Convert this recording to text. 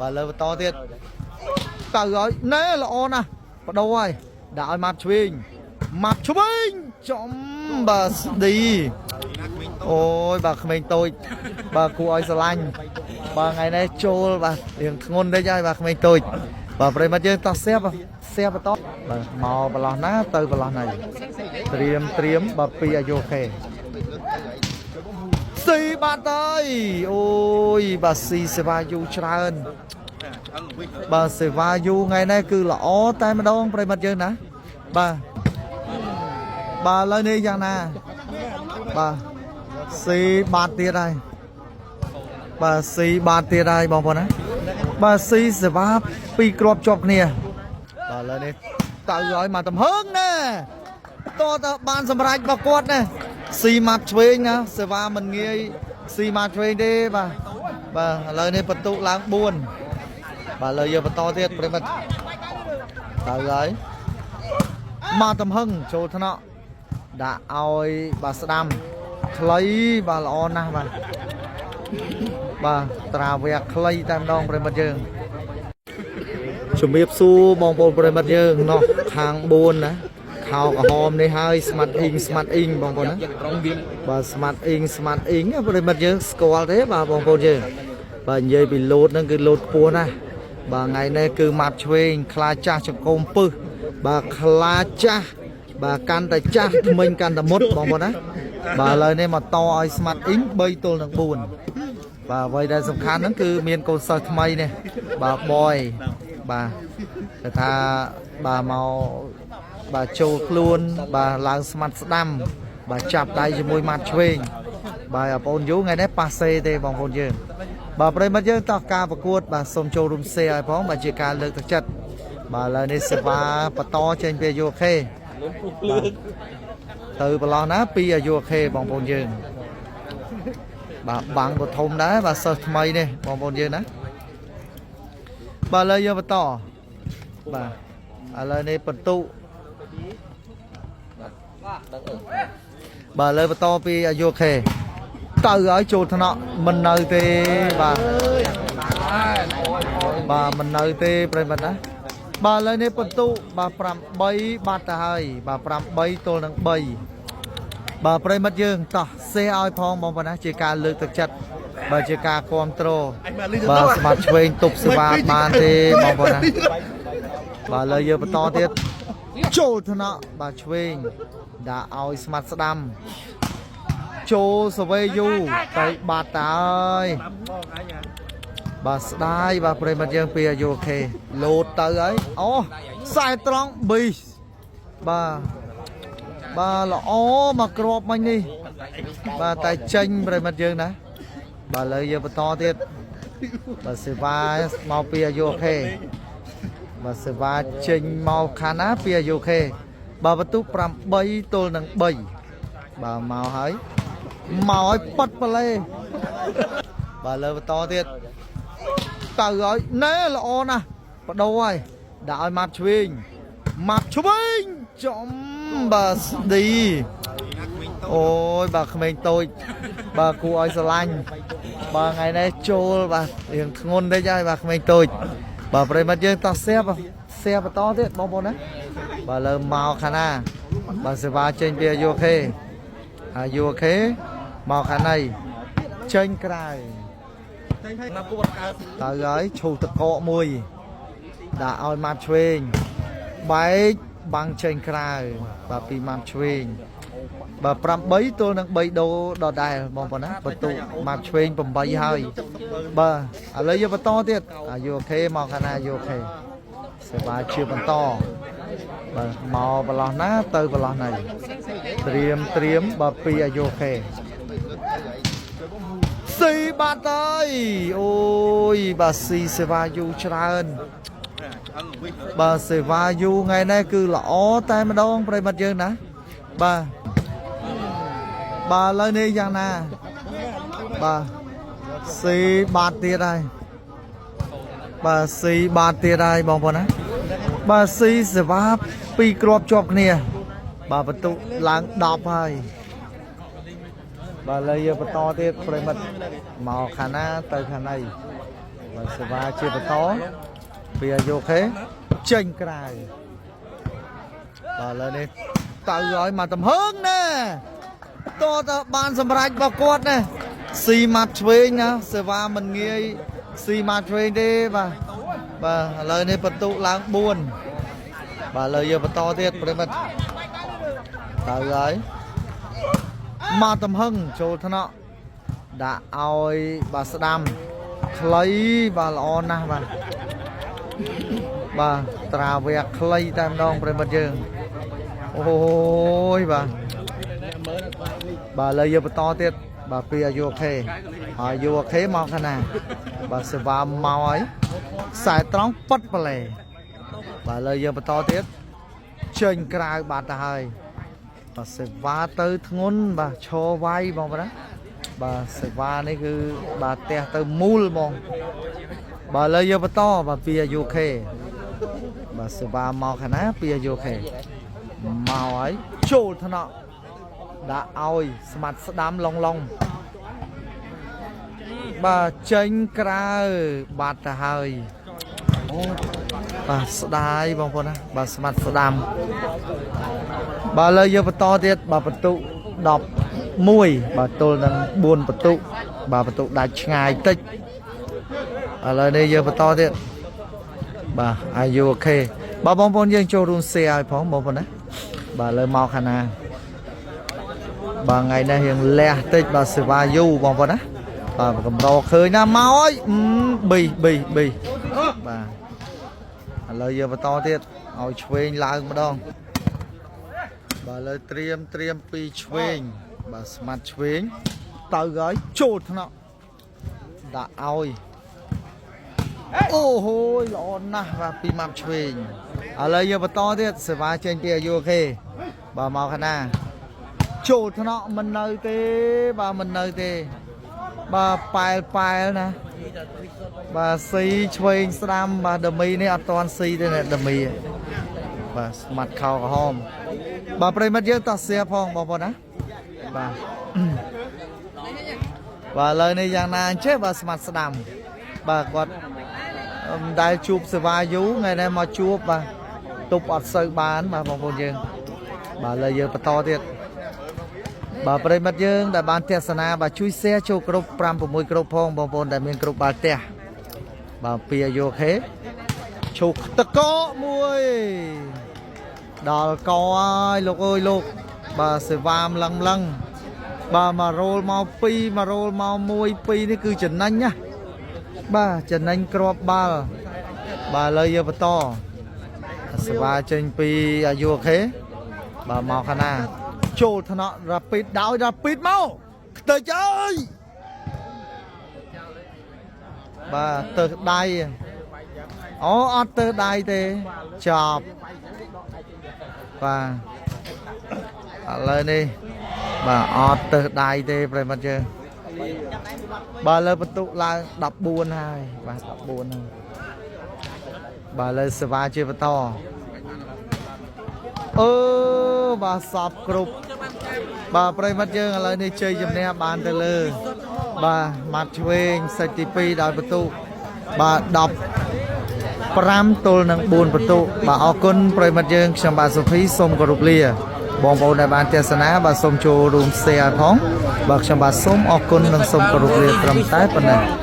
បាទលើបន្តទៀតទៅហើយណែល្អណាស់បដូរហើយដាក់ឲ្យម៉ាប់ឆ្វេងម៉ាប់ឆ្វេងចំបាទស្ឌីអូយបាទក្មេងតូចបាទគួរឲ្យស្រឡាញ់បាទថ្ងៃនេះចូលបាទរៀងធ្ងន់តិចហើយបាទក្មេងតូចបាទប្រិយមិត្តយើងតោះសៀបសៀបបន្តបាទមកប្រឡោះណាទៅប្រឡោះណៃត្រៀមត្រៀមបាទពីអាយុខេស៊ីបាទហើយអូយបាទស៊ីសេវាយូរច្រើន បាទសេវាយូថ្ងៃនេះគឺល្អតែម្ដងប្រិយមិត្តយើងណាបាទបាទឥឡូវនេះយ៉ាងណាបាទស៊ីបាតទៀតហើយបាទស៊ីបាតទៀតហើយបងប្អូនណាបាទស៊ីសេវាពីរគ្រាប់ជាប់គ្នាបាទឥឡូវនេះទៅហើយមកទំហឹងណែតតបានសម្រេចរបស់គាត់ណាស៊ីម៉ាត់ឆ្វេងណាសេវាមិនងាយស៊ីម៉ាត់ឆ្វេងទេបាទបាទឥឡូវនេះបន្ទុកឡើង4បាទលើយកបន្តទៀតប្រិមិត្តទៅហើយមកទំហឹងចូលថ្នាក់ដាក់ឲ្យបាទស្ដាំខ្លីបាទល្អណាស់បាទបាទត្រាវៈខ្លីតែម្ដងប្រិមិត្តយើងជំរាបសួរបងប្អូនប្រិមិត្តយើងណោះខាង4ណាខោក្រហមនេះហើយស្មាត់អ៊ីងស្មាត់អ៊ីងបងប្អូនណាបាទស្មាត់អ៊ីងស្មាត់អ៊ីងប្រិមិត្តយើងស្គាល់ទេបាទបងប្អូនយើងបាទនិយាយពីលោតហ្នឹងគឺលោតខ្ពស់ណាស់បាទថ្ងៃនេះគឺម៉ាប់ឆ្វេងខ្លាចាស់ចង្គមពឹសបាទខ្លាចាស់បាទកាន់តែចាស់ថ្មិញកាន់តែមុតបងប្អូនណាបាទឥឡូវនេះមកតឲ្យស្មាត់អ៊ីង3ទល់នឹង4បាទអ្វីដែលសំខាន់ហ្នឹងគឺមានកូនសិស្សថ្មីនេះបាទបយបាទគេថាបាទមកបាទចូលខ្លួនបាទឡើងស្មាត់ស្ដាំបាទចាប់ដៃជាមួយម៉ាត់ឆ្វេងបាទបងប្អូនយូរថ្ងៃនេះប៉ាសេទេបងប្អូនយើងបាទប្រិយមិត្តយើងតោះការប្រកួតបាទសូមចូលរួម share ឲ្យផងបាទជាការលើកទឹកចិត្តបាទឥឡូវនេះសេវាបន្តចេញពីអាយុខេបាទទៅប្រឡោះណាពីអាយុខេបងប្អូនយើងបាទបាំងក៏ធំដែរបាទសិស្សថ្មីនេះបងប្អូនយើងណាបាទឥឡូវយើងបន្តបាទឥឡូវនេះបន្ទុបាទឥឡូវបន្តពីអាយុខេទៅឲ្យចូលថ្នាក់មិននៅទេបាទបាទមិននៅទេប្រិយមិត្តណាបាទឥឡូវនេះបន្ទុបាទ8បាត់ទៅហើយបាទ8ទល់នឹង3បាទប្រិយមិត្តយើងតោះ share ឲ្យផងបងប្អូនណាជាការលើកទឹកចិត្តបាទជាការគ្រប់គ្រងបាទស្មាត់ឆ្វេងទប់សេវាបានទេបងប្អូនណាបាទឥឡូវយើងបន្តទៀតចូលថ្នាក់បាទឆ្វេងដាក់ឲ្យស្មាត់ស្ដាំចូលសវេយូទៅបាត់ទៅហើយបាទស្ដាយបាទប្រិយមិត្តយើងពីអាយុខេលោតទៅហើយអូខ្សែត្រង់ប៊ីសបាទបាទល្អមកគ្រាប់មិញនេះបាទតែចេញប្រិយមិត្តយើងណាបាទឥឡូវយើងបន្តទៀតបាទសេវាមកពីអាយុខេបាទសេវាចេញមកខាងណាពីអាយុខេបាទបន្ទុក8ទល់នឹង3បាទមកហើយមកឲ្យប៉ាត់ប្លេបាទលើបន្តទៀតទៅហើយណែល្អណាស់បដូរហើយដាក់ឲ្យម៉ាប់ឆ្វេងម៉ាប់ឆ្វេងចំបាទស្ឌីអូយបាទក្មេងតូចបាទគួរឲ្យស្រឡាញ់បាទថ្ងៃនេះចូលបាទរៀងធ្ងន់តិចហើយបាទក្មេងតូចបាទប្រិយមិត្តយើងតោះ share share បន្តទៀតបងប្អូនណាបាទលើមកខាងណាបាទសេវាចេញពីអាយុខេអាយុខេមកខាងណីចេញក្រៅទៅហើយឈូសតកកមួយដាក់ឲ្យម៉ាត់ឆ្វេងបែកបាំងចេញក្រៅបាទពីម៉ាត់ឆ្វេងបាទ8ទល់នឹង3ដូដដែលបងប្អូនណាបន្ទុកម៉ាត់ឆ្វេង8ហើយបាទឥឡូវយកបន្តទៀតអាយុខេមកខាងណាអាយុខេសេវាជាបន្តបាទមកប្រឡោះណាទៅប្រឡោះណីត្រៀមត្រៀមបាទពីអាយុខេស៊ីបាត់ហើយអូយបាទស៊ីសេវាយូរច្រើនបាទសេវាយូរថ្ងៃនេះគឺល្អតែម្ដងប្រិយមិត្តយើងណាបាទបាទឥឡូវនេះយ៉ាងណាបាទស៊ីបាត់ទៀតហើយបាទស៊ីបាត់ទៀតហើយបងប្អូនណាបាទស៊ីសេវាពីរគ្រាប់ជាប់គ្នាបាទបន្ទុកឡើង10ហើយបាទឥឡូវយើងបន្តទៀតប្រិយមិត្តមកខាងណាទៅខាងណី បាទសេវាជាបន្តពីអាយុខេចេញក្រៅបាទឥឡូវនេះទៅឲ្យមកទំហឹងណែតតបានសម្រេចរបស់គាត់ណែស៊ីម៉ាត់ឆ្វេងណាសេវាមិនងាយស៊ីម៉ាត់ឆ្វេងទេបាទបាទឥឡូវនេះបន្ទុឡើង4បាទឥឡូវយើងបន្តទៀតប្រិមិត្តទៅហើយមកទំហឹងចូលថ្នាក់ដាក់ឲ្យបាទស្ដាំខ្លីបាទល្អណាស់បាទបាទត្រាវៈខ្លីតែម្ដងប្រិមិត្តយើងអូយបាទបាទឥឡូវយើងបន្តទៀតបាទពីអាយុខេអាយុខេមកខាងណាបាទសេវាមកហើយខ្សែត្រង់ប៉ិតប្លែបាទឥឡូវយើងបន្តទៀតចេញក្រៅបាត់ទៅហើយបាទសេវាទៅធ្ងន់បាទឈរវាយបងប្អូនណាបាទសេវានេះគឺបាទផ្ទះទៅមូលហ្មងបាទឥឡូវយើងបន្តបាទពីអាយុខេបាទសេវាមកខាងណាពីអាយុខេមកហើយចូលថ្នាក់ដាក់ឲ្យស្មាត់ស្ដាំឡុងឡុងបាទចេញក្រៅបាត់ទៅហើយអូបាទស្ដាយបងប្អូនណាបាទស្មាត់ស្ដាំបាទឥឡូវយើងបន្តទៀតបាទបន្ទុក11បាទទល់នឹង4បន្ទុកបាទបន្ទុកដាច់ឆ្ងាយតិចឥឡូវនេះយើងបន្តទៀតបាទ Are you okay បាទបងប្អូនយើងចូលរួម share ឲ្យផងបងប្អូនណាបាទឥឡូវមកខាងណាបាទថ្ងៃនេះរៀងលះតិចបាទសេវាយូរបងប្អូនណាបាទកម្រឃើញណាមកអើយប៊ីប៊ីប៊ីបាទឥឡូវយើងបន្តទៀតឲ្យឆ្វេងឡើងម្ដងបាទឥឡូវត្រៀមត្រៀមពីឆ្វេងបាទស្មាត់ឆ្វេងទៅហើយចូលថ្នាក់ដាក់ឲ្យអូហូយល្អណាស់បាទពីម៉ាប់ឆ្វេងឥឡូវយើងបន្តទៀតសេវាចេញពីអាយុខេបាទមកខាងណាចូលថ្នាក់មិននៅទេបាទមិននៅទេបាទប៉ែលប៉ែលណាបាទស៊ីឆ្វេងស្ដាំបាទដមីនេះអត់តាន់ស៊ីទេណាដមីបាទស្មាត់ខោក្រហមបាទប្រិមិត្តយើងតោះសៀផងបងប្អូនណាបាទបាទឥឡូវនេះយ៉ាងណាអញ្ចេះបាទស្មាត់ស្ដាំបាទគាត់មិនដែលជួបសេវាយូរថ្ងៃនេះមកជួបបាទទប់អត់សូវបានបាទបងប្អូនយើងបាទឥឡូវយើងបន្តទៀតបាទប្រិមិត្តយើងដែលបានទស្សនាបាទជួយ share ចូលគ្រប់5 6គ្រប់ផងបងប្អូនដែលមានគ្រប់បាល់ផ្ទះបាទពីអាយុខេឈូកតកមួយដល់កហើយលោកអើយលោកបាទសេវាម្លឹងម្លឹងបាទមករោលមក2មករោលមក1 2នេះគឺចំណេញណាបាទចំណេញគ្រាប់បាល់បាទឥឡូវយើងបន្តសេវាចេញពីអាយុខេបាទមកខាងណាចូលថ្នាក់ rapid ដោយ rapid មកខ្ទេចអើយបាទទៅដៃអូអត់ទៅដៃទេចប់បាទឥឡូវនេះបាទអត់ទៅដៃទេប្រិមត្តយើងបាទលើបន្ទុកឡើង14ហើយបាទ14ហើយបាទលើសេវាជាបន្តអឺបាទសពគ្រប់បាទប្រិមត្តយើងឥឡូវនេះជ័យជំនះបានទៅលើបាទម៉ាត់ឆ្វេងសាច់ទី2ដោយបន្ទុកបាទ15ទល់នឹង4បន្ទុកបាទអរគុណប្រិមត្តយើងខ្ញុំបាទសុភីសូមគោរពលាបងប្អូនដែលបានទស្សនាបាទសូមចូលរួម share ផងបាទខ្ញុំបាទសូមអរគុណនិងសូមគោរពលាត្រឹមតែប៉ុណ្ណេះ។